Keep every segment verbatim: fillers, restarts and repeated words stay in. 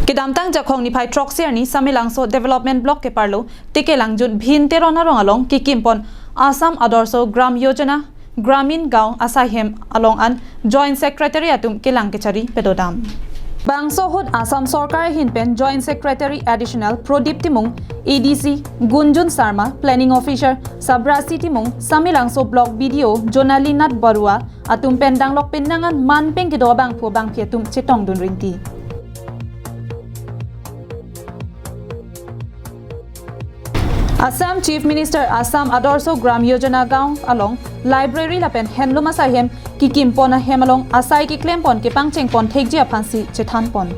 Kedamtang Jakhong niphai throksi arni Samelangso Development Block keparlo Tekelangjun Bhim Teron arong along kekimpon Assam Adarsh Gram Yojana Gramin Gaon asaihem along an Joint Secretary atum kelang kechari padodam. Bangso ahut Assam Sorkar ahin pen Joint Secretary Additional Pradip Timung, A D C Gunjun Sharma, Planning Officer Sabrasi Timung, Samelangso Block B D O Jonali Nath Barua atum pen danglok penang an manpeng kedo abangphu abangphi atum chetongdun rinti. Assam Chief Minister Assam Adarsh Gram Yojana Gaon along library lapen handloom asaihem kekimpon ahem along asai keklempon kepangchengpon thekji aphansi chethanpon.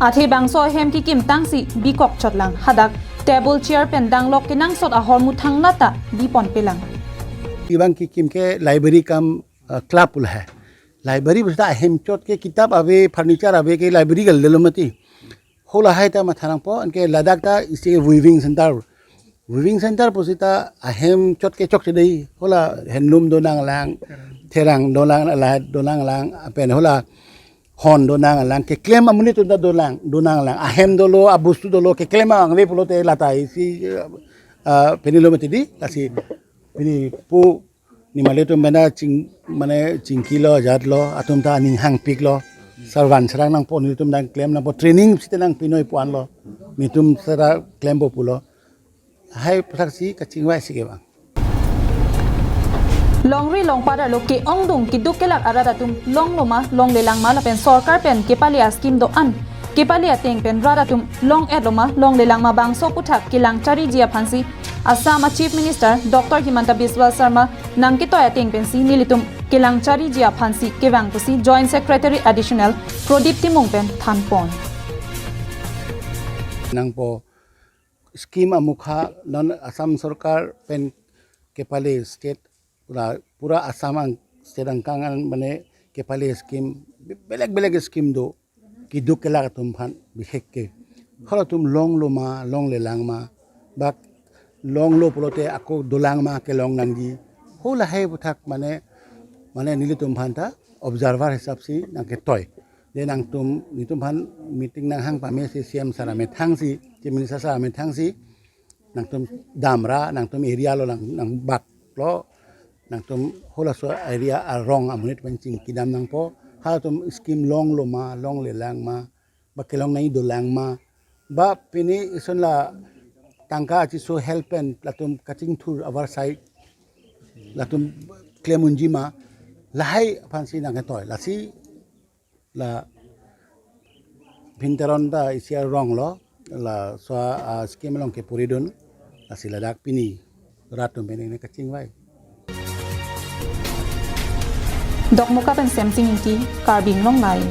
Athe bangso ahem kekim tangsi bikok chotlang, hadak table chair pen danglok kenangsot ahormu thangnat ta bipon pelang. Ibang kekim ke library cum, uh, club pu lahai. Library pu seta ahem chot ke kitap ave, furniture ave ke library gal lelo mati. Hala hai ta matha nangpo, anke ladak ta isi weaving center. Weaving center pu seta ahem chot ke chokche dei. Hala handloom donanglang, therang donang, la donanglang, pen hala hon donanglang, keklem amonit atum ta dolang, donanglang. Ahem dolo, abostu dolo, keklem angve pulote lata isi, uh, pini lo mati dei, lasi pini pu nelitum benda ching, mane chingkilo, jatlo, atum ta aning hangpiklo. Servan serang nangpo, nelitum nangklem nangpo, training sita nangpi noi pu anlo. Nelitum sera klempo pulo. Hai aputhaksi kachingvai si kevang. Longri longpat arlo ke-ongdung keduk kelak arat atum longlo ma, longlelang ma lapen sorkar pen kepale a-scheme do-an kepale ateng pen rat atum long-etlo ma, longlelang ma bangso aputhak kelang chariji aphansi Assam a Chief Minister Doctor Himanta Biswa Sarma nangketoi ateng pensi nelitum kelang chariji aphansi kevang pusi Joint Secretary Additional Pradip Timung pen thanpon. Nangpo scheme amukha non Assam Sorkar pen kepale state pura, pura Assam ang state angkang an mane kepale scheme, belek belek scheme do, keduk kelak atum aphan bishekke. Halatum longlo ma, longlelang ma, bak longlo pulote ako dolang ma, kelong nangji. Hala hai aputhak mane, mane nelitum aphan ta observer hisap si nangketoi. De nangtum, nelitum aphan meeting nanghang pame si C M sir amethang si, Chief Minister sir amethang si, nangtum damra, nangtum area lo nang, nangbaklo, nangtum halaso area arong amonit pen chingkidam nangpo, halatum scheme longlo ma, longlelang ma, ba kelong nangji dolang ma, ba pini ison la tangka achiso help pen latum kachingthur avar side, latum klem unji ma, lahai aphansi nangketoi, lasi la Bhim Teron ta isi arong lo, laso a-scheme along kepuridun, lasi ladak pini rat atum pen neli kachingvai. Dokmoka pen Semsing Ingti, Karbi Anglong Live.